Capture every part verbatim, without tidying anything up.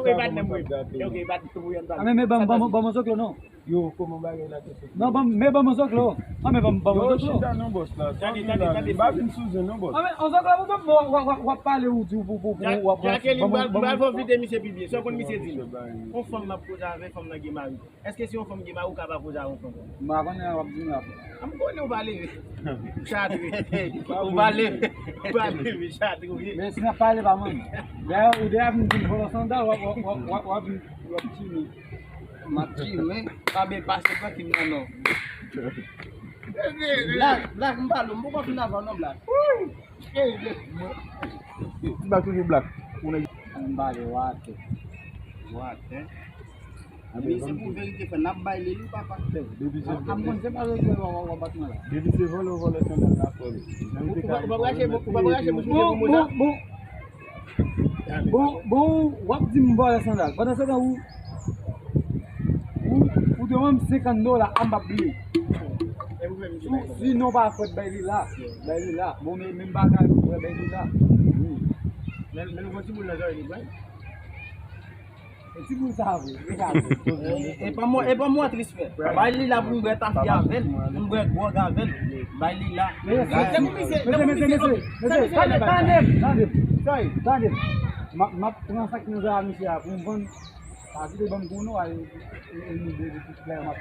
E pa t menm wi. Ok, e pa t tou pou yon bagay. Ah, men, men, ban, ban, ban, ban, zoklo, non. Yo, kòman bagay la te fèt? Non, ban, men ban mwen zoklo. Ah, men ban, ban mwen zoklo. Yo, chita non, bòs la. Tande, tande, tande. M pa vin sou zen non, bòs. Ah, men, an zoklo, ou w ap, w ap, w ap pale ou di ou pou, pou, pou, w ap pran. Jacqueline, ban, ban, ban, ban, ban, vide misye pi byen. Sa w konn misye di nou? On fanm m ap koze avè, fanm nan gen mari. Èske si on fanm gen mari, ou ka pa koze avè on fanm? M pa konnen w ap di nou apre. Ah, m konnen ou pa leve. Chatre. Ou pa leve. Ou pa leve, chatre, wi. Men si n ap pale pa mwen. Dayè, ou deja vin di m vòlò sandal, w ap, w ap, w ap, w ap, w ap vin, w ap di nou. M ap di, men, pa byen pase trankil non, non. Black, Black, m pale, m poko fin avè w non, Black. Ti Black toujou Black. Ou nèg. M pale, w atè. W atè. Men se pou verite fè, n ap bay li, wi, papa. Depi se, a, a, m konn se pa verite w, w, w, w ap bat mwen la. Depi se vòlè, vòlè sandal la, frè m. Ou, ou pa, ou pa rache, ou pa rache bouch misye pou moun nan? Bon, bon, bon. Bon, bon, w ap di m vòlè sandal. Pandan se tan ou, ou, ou dwe ban m senkant dola, a m p ap bliye. Si, si non pa fwèt, bay li la. Bay li la. Bon, men, men m pa ka, bay li la. Wi. Men, men nou gon timoun nan zòrèy li, bay. E ti moun sa vre, e sa vre. E, e pa mwen, e pa mwen tris frè. Bay li la pou m bwè tafi avè l, pou m bwè gwòg avè l. Bay li la. Mesye, mesye, mesye, mesye, mesye, tande, tande, tande, tande. M ap, m ap pran sa k nan zara misye a pou m vann. Pa kite ban m konnen w al, e, e, e, nou de, de, de, klè m ap.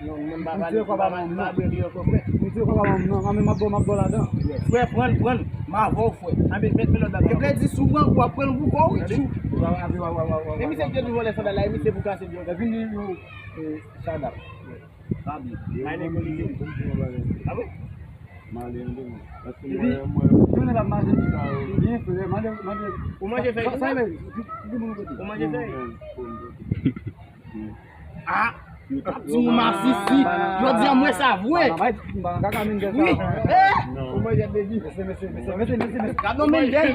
Non, mwen pa pale, mwen pa pale, pa bwè li ankò, frè. Mwen di w pa ba m non, mwen m ap ba w, m ap ba w ladan. Frè, pran l, pran l. M avè w, frè. Anben, mèt, mèt lòt bagay. Epi lè di si w pran kou, w ap pran l pou kò w, wi, tchou. Men misye te di vòlè sandal la, e misye pou kase l. Epi nou, nou, e, sandal. Pa byen. Ay, nèg yo li. Ah bon? Mande, mande. Paske mwen, mwen, jounen l ap mache byen, frè, mande, mande. Ou manje fèy? Sa, sa, sa, di, di moun kote. Ou manje fèy? Ah! Yo t ap di ou masisi. Jodi a m wè sa vre. Wi. Eh! Ou manje begi. Mesye, mesye, mesye, mesye, mesye, mesye. Gad yon Mendel.